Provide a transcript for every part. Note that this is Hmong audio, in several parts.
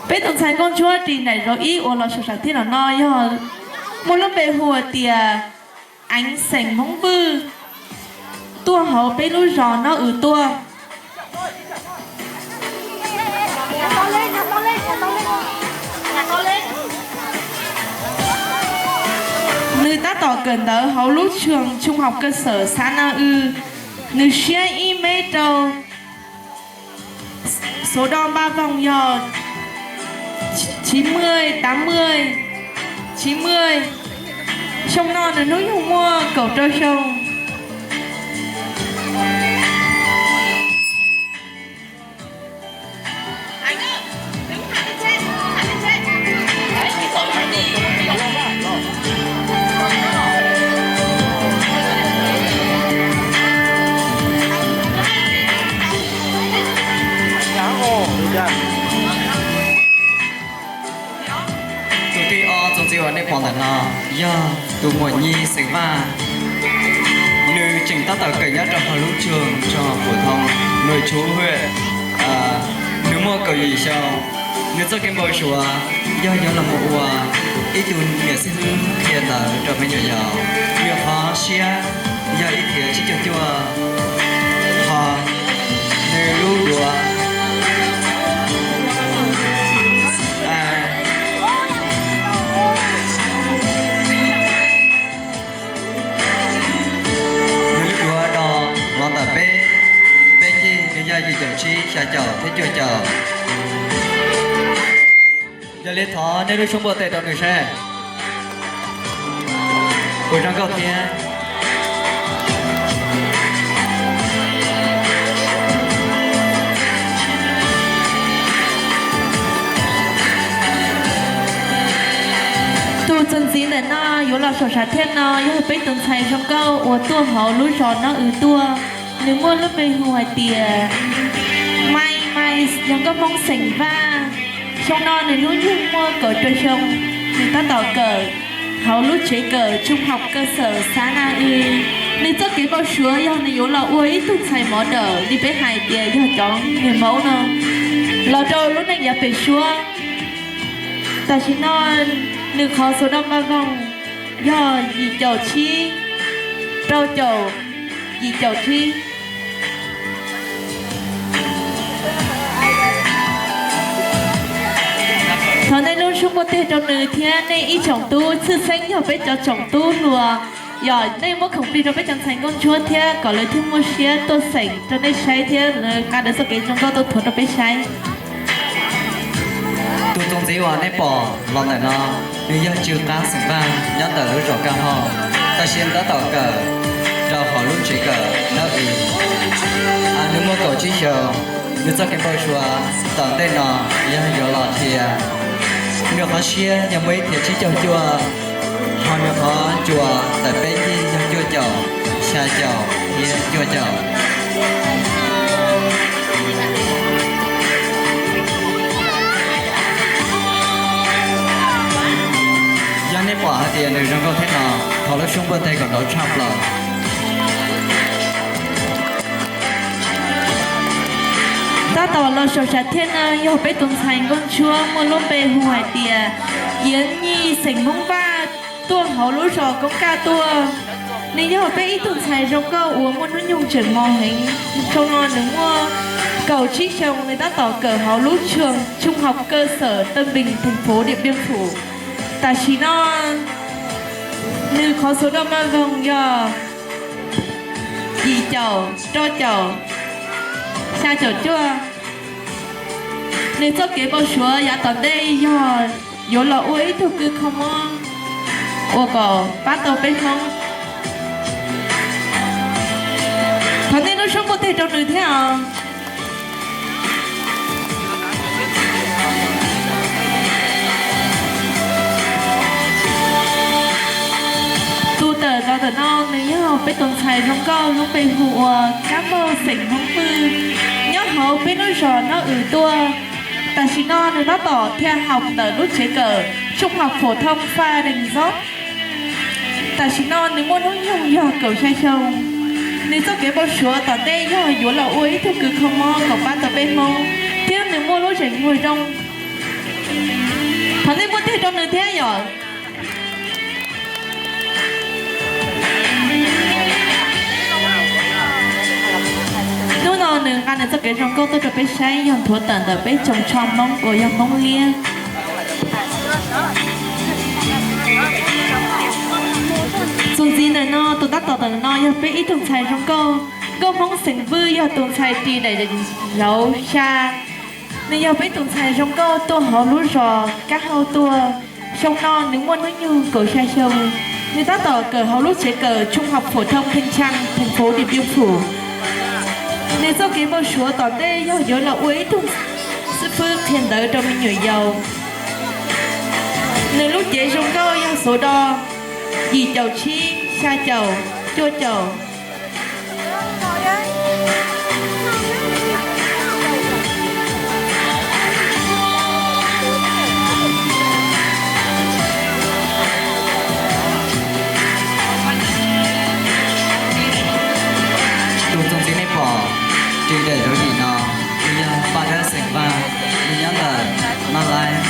Peb tus ntxhais nkauj ntsuab ris nraim zauv ib uas los saum sam thiaj no no yog muaj lub npe hu hais tias Eev xeem Hmoob Vwj, tuaj hauv peb lub zos Nab Wm tuaj. Nws tab tom kawm ntawv hauv lub trường trung học cơ sở xã Na Wm. Nws siab ib mev rau số đo ba vòng yog chín mươi, tám mươi, chín mươi. Xyoo no nws hnub nyoog muaj kaum rau xyoo. Tus thib ob txuas ntxiv uas nej pom ntawm no yog tus muam Nyi xeem Vaj. Nws tseem tab tom kawm nyob rau hauv lub trường trung học phổ thông nội trú huyện. Nws muaj kaum yim xyoo. Nws txoj kev npau suav yog yuav los mus ua ib tug niam xib hwb qhia ntawv rau me nyuam yaus. Nws qhov siab yog ib thiav tsib caug cuaj. Ho nws lub duav, nws lub duav do los ntawm peb, peb ceg nws yog yim caum tsib, xya caum thiab cuaj caum. Yog li thov nej lub suab npuaj teg rau nws saib. Ua zoo nkauj thiab. Tus txuas ntxiv ntawm no yuav los saum sam thiaj no yog peb tus ntxhais zoo nkauj uas tuaj hauv lub zos Nab Wm tuaj. Nws muaj lub npe hu hais tias Mai Mai, yog nkauj Hmoob xeem Vaj. Xyoo no nws hnub nyoog muaj kaum rau xyoo. Nws tab tom kawm hauv lub tsev kawm trung học cơ sở xã Na Wm. Nws txoj kev npau suav yog nws yuav los ua ib tug ntxhais mov dawm li peb hais tias yog cov niag Hmoob no los rau lub neej yav pem suab. Tam sim no nws qhov số đo ba vòng yog yim caum tsib, rau caum, yim caum tsib. Thov nej lub suab npuaj teg rau nws thiab nej ib tsoom tub, tshwj xeeb yog peb cov tsoom tub hluas. Yog nej muab khoom plig rau peb cov ntxhais nkauj ntsuab thiab kom lawv thiaj muaj siab tuaj xeem rau nej saib thiab lawv nqa lawv txoj kev zoo nkauj tuaj thuav rau peb saib. Tus txuas ntxiv uas nej pom los ntawm no, nws yog Tsw Qab xeem Vaj nyob ntawm lub zos Kaj Hauj, tab sis nws tab tom kawm rau hauv lub tsev kawm Nab Wm. Nws muaj kaum tsib xyoos. Nws txoj kev npau suav tom ntej no yog yuav los tias nws qhov siab yog muaj ib thiav tsib caug cuaj, ho nws qhov ncua ntawm peb ceg yog cuaj caum, xya caum thiab cuaj caum. Yog nej pom hais tias nws zoo nkauj thiab no, thov lub suab npuaj teg kom nrov tshaj plaws. Tab tom los saum sam thiaj no yog peb tus ntxhais nkauj ntsuab muaj lub npe hu hais tias Yiav Nyij xeem Hmoob Vaj, tuaj hauv lub zos Koob Kaj tuaj. Nws yog peb ib tug ntxhais zoo nkauj uas muaj hnub nyoog tseem mos heev. Xyoo no nws muaj kaum tsib xyoos, nws tab tom kawm hauv lub trường trung học cơ sở Tân Bình, thành phố Điện Biên Phủ. Tam sim no nws qhov số đo ba vòng yog yim caum, rau caum, xya caum cuaj. Nws txoj kev npau suav yav tom ntej yog yuav los ua ib tug kws kho mob uas kom pab tau peb Hmoob. Thov nej lub suab npuaj teg rau nws thiab os. Tus tawm los ntawm no nws yog peb tus ntxhais zoo nkauj lub npe hu ua Kab Npauj xeem Hmoob Vwj, nyob hauv peb lub zos Nab Wm tuaj. Tam sim no nws tab tom thiaj haum ntawm lub tsev kawm trung học phổ thông Pha Dees Zob. Tam sim no nws muaj hnub nyoog yog kaum xya xyoo. Nws txoj kev npau suav tom ntej yog yuav los ua ib tug kws kho mob kom pab tau peb Hmoob, thiab nws muaj lub zeem muag zoo. Thov nej muab teg rau nws thiab yom. Hnub no nws nqa nws txoj kev zoo nkauj tuaj rau peb saib, yog nthuav tawm ntawm peb tsoom tsho Hmoob uas yog Hmoob liab. Txuas ntxiv ntawm no, tus tab tom ntawm no yog peb ib tug ntxhais zoo nkauj, nkauj Hmoob xeem Vwj, yog tus ntxhais ris daim zauv xya. Nws yog peb tus ntxhais zoo nkauj tuaj hauv lub zos Kab Hau tuaj. Xyoo no nws muaj hnub nyoog kaum xya xyoo. Nws tab tom kawm hauv lub tsev kawm Trung học phổ thông Thanh Trăng, thành phố Điện Biên Phủ. Nws txoj kev npau suav tom ntej yog yuav los ua ib tug xib fwb qhia ntawv rau me nyuam yaus. Nws lub cev zoo nkauj yog xuv do yim caum tsib, xya caum, cuaj caum. Tus txuas ntxiv nej pom ris daim zauv yim no, nws yog Paj Dab xeem Vaj, nws nyob ntawm Mab Laib.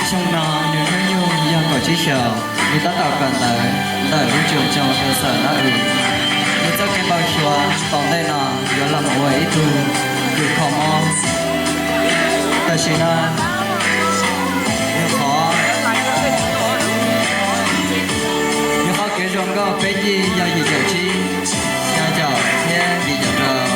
Xyoo no nws hnub nyoog yog kaum tsib xyoos, nws tab tom kawm ntawv ntawm lub trường trung học cơ sở Nab Ws. Nws txoj kev npau suav tom ntej no yuav los mus ua ib tug kws kho mob. Tam sim no nws qhov, nws qhov kev zoo nkauj peb yig yog yim caum tsib, xya caum thiab yim caum rau.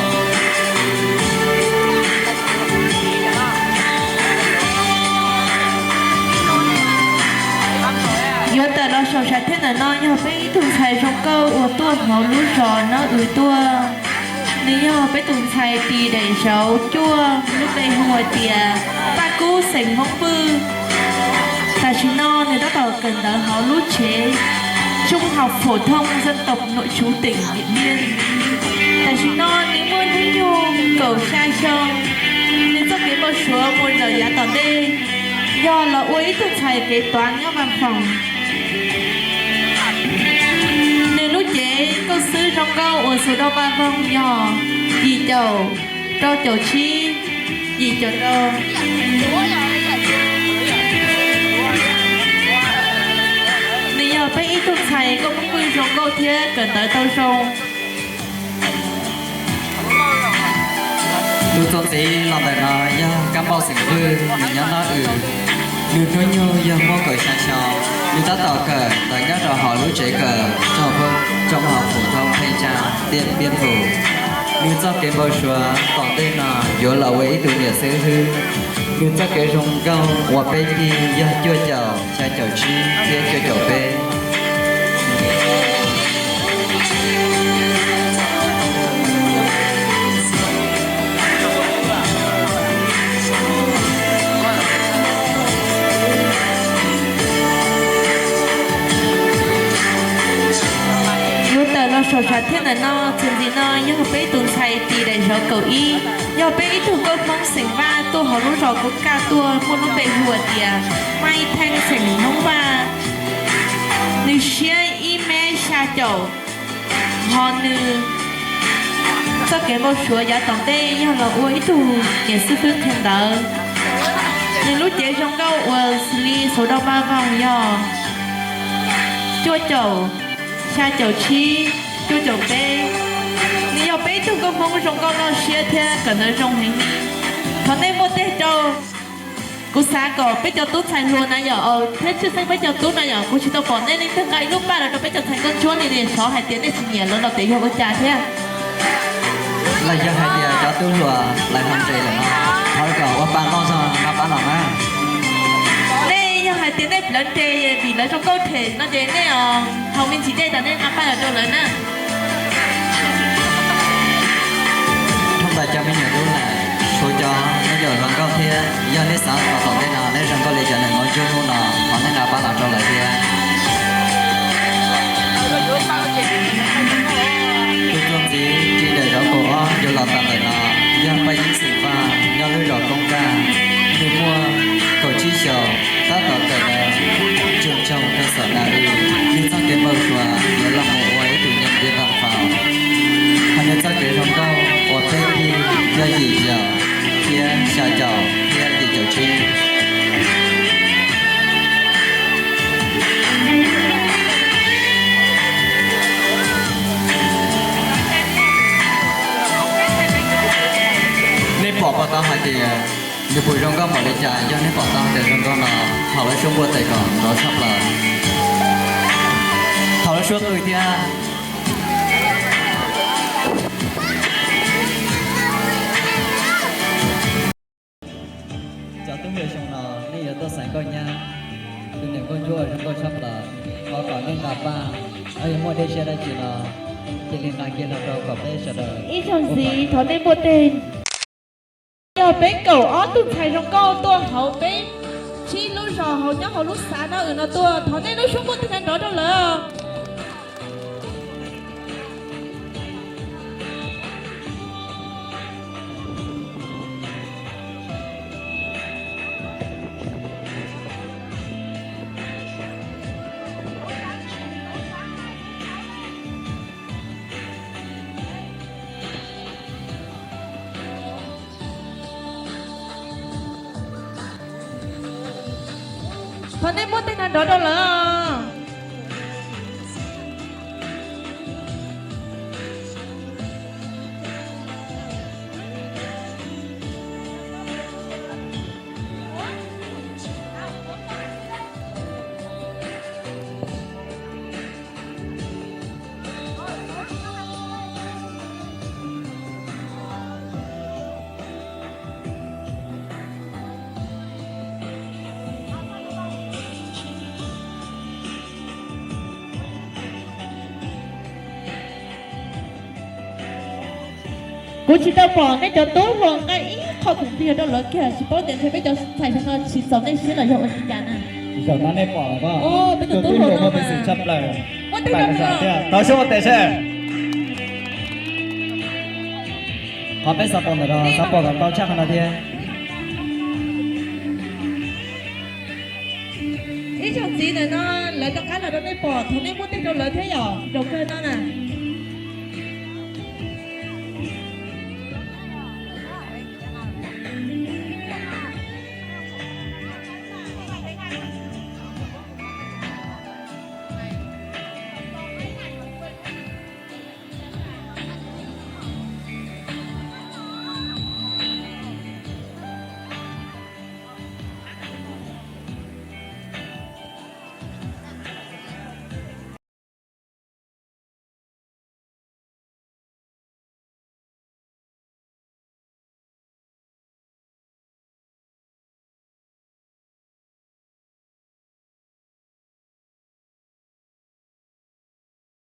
Yuav tawm los saum sam thiaj ntawm no yog peb ib tug ntxhais zoo nkauj uas tuaj hauv lub zos Nab Ws tuaj. Nws yog peb tus ntxhais ris daim zauv cuaj, lub npe hu hais tias Paj Kub xeem Hmoob Vwj. Tam sim no nws tab tom kawm ntawv hauv lub tsev Trung học phổ thông dân tộc nội trú tỉnh Điện Biên. Tam sim no nws muaj hnub nyoog kaum xya xyoo. Nws txoj kev npau suav mus lawm yav tom ntej yog los ua ib tug ntxhais kev tuav nyob vaj foom. Nws lub cev nkauj xwb zoo nkauj uas xuv do Paj Voog yog yim caum, rau caum tsib, yim caum rau. Nws yog peb ib tug ntxhais nkauj Hmoob Vwj zoo nkauj thiab kawm ntawv tau zoo. Tus txuas ntxiv los ntawm no yog Kab Npauj xeem Vwj, nws nyob Nab Ws. Nws hnub nyoog yog muaj kaum xya xyoo. Nws tab tom kawm ntawv nyob rau hauv lub tsev kawm Trung học phổ thông Thanh Trăng, Điện Biên Phủ. Nws txoj kev npau suav tom ntej no yuav los ua ib tug niam xib hwb. Nws txoj kev zoo nkauj uas peb yig yog cuaj caum, xya caum tsib thiab cuaj caum peb. Yuav tawm los saum sam thiaj ntawm no, txuas ntxiv no yog peb tus ntxhais ris daim zauv kaum ib, yog peb ib tug nkauj Hmoob xeem Vaj tuaj hauv lub zos Kub Kaj tuaj, muaj lub npe hu hais tias Maiv Theej xeem Hmoob Vaj. Nws siab ib mev xya caum, ho nws txoj kev npau suav yav tom ntej yog los ua ib tug niam xib fwb qhia ntawv. Nws lub cev zoo nkauj uas xws li xuv do Paj Voog yog cuaj caum, xya caum tsib, cuaj caum peb. Nws yog peb tug nkauj Hmoob zoo nkauj loj siab thiab kawm ntawv zoo heev li. Thov nej muab teg rau. Kuv xav kom peb cov tub ntxhais hluas na yom, thiab tshwj xeeb peb cov tub na yom, kuv tsis tau pom nej leej twg nqa ib lub paj los rau peb cov ntxhais nkauj ntsuab li, xyov hais tias nej tsis nyiam lawv los tias yog ua cas thiab. Los yog hais tias cov tub hluas lawv ho nres lawm no, thov kom ua pa noj zog nqa pab los na. Nej yog hais tias nej plawv nres vim lawv zoo nkauj them no ces nej haus me ntsis dej tas nej nqa paj los rau lawv na. Thoob plaws cov me nyuam dub lawm, tshuav cov me nyuam hluas nkauj thiab, yog nej xav kom tom ntej no nej zoo nkauj li cov neeg nkauj ntsuab hnub no, thov nej nqa pab los rau lawv thiab. Tus txuas ntxiv ris daim zauv kaum ob yuav los tau ntawm no yog Paj Yeeb xeem Vaj, nyob lub zos Koob Kaj. Nws muaj kaum tsib xyoos, tab tom kawm ntawv trường trung học cơ sở Na Ư. Nws txoj kev npau suav yuav los mus ua ib tug nhân viên văn phòng. Hos nws txoj kev zoo nkauj uas peb yig yog yim caum thiab xya caum thiab yim caum tsib. Puas zoo nkauj npaum li cas? Yog nej pom tau tias zoo nkauj no, thov lub suab npuaj tes kom nrov tshaj plaws. Thov lub suab qw thiab. Cov tub hluas xyoo no nej yuav tuaj xaiv nkauj nyab, tus niam nkauj ntsuab uas zoo nkauj tshaj plaws, thov kom nej nqa paj, yog muaj dej siab dab tsi no cia li nqa kiag los rau kom peb sawv daws. Ib zaug ntxiv thov nej npuaj tes. Yog peb kaum ob tug ntxhais zoo nkauj tuaj hauv peb tsib lub zos hauv nyob hauv lub xav no wm no tuaj, thov nej lub suab npuaj tes nrov rau lawv. Thov nej npuaj tes nrov rau lawv. Kuv tsis tau pom nej cov tub hluas nqa ib qho khoom twg rau lawv kiag, tsis paub tias ntshe peb cov ntxhais xyoo no tsis txaus nej siab los yog ua li cas na. Zaum no nej pom lawm, peb cov tub hluas no muaj peev xwm tshaj plaws. Tau siab ua tes seb. Qhov peb xav pom ntawm no xav pom kom tau tshaj qhov no thiab. Ib zaug ntxiv ntawm no lawv rov qab los rau nej pom, thov nej npuaj tes rau lawv thiab yom, zaum kawg no na.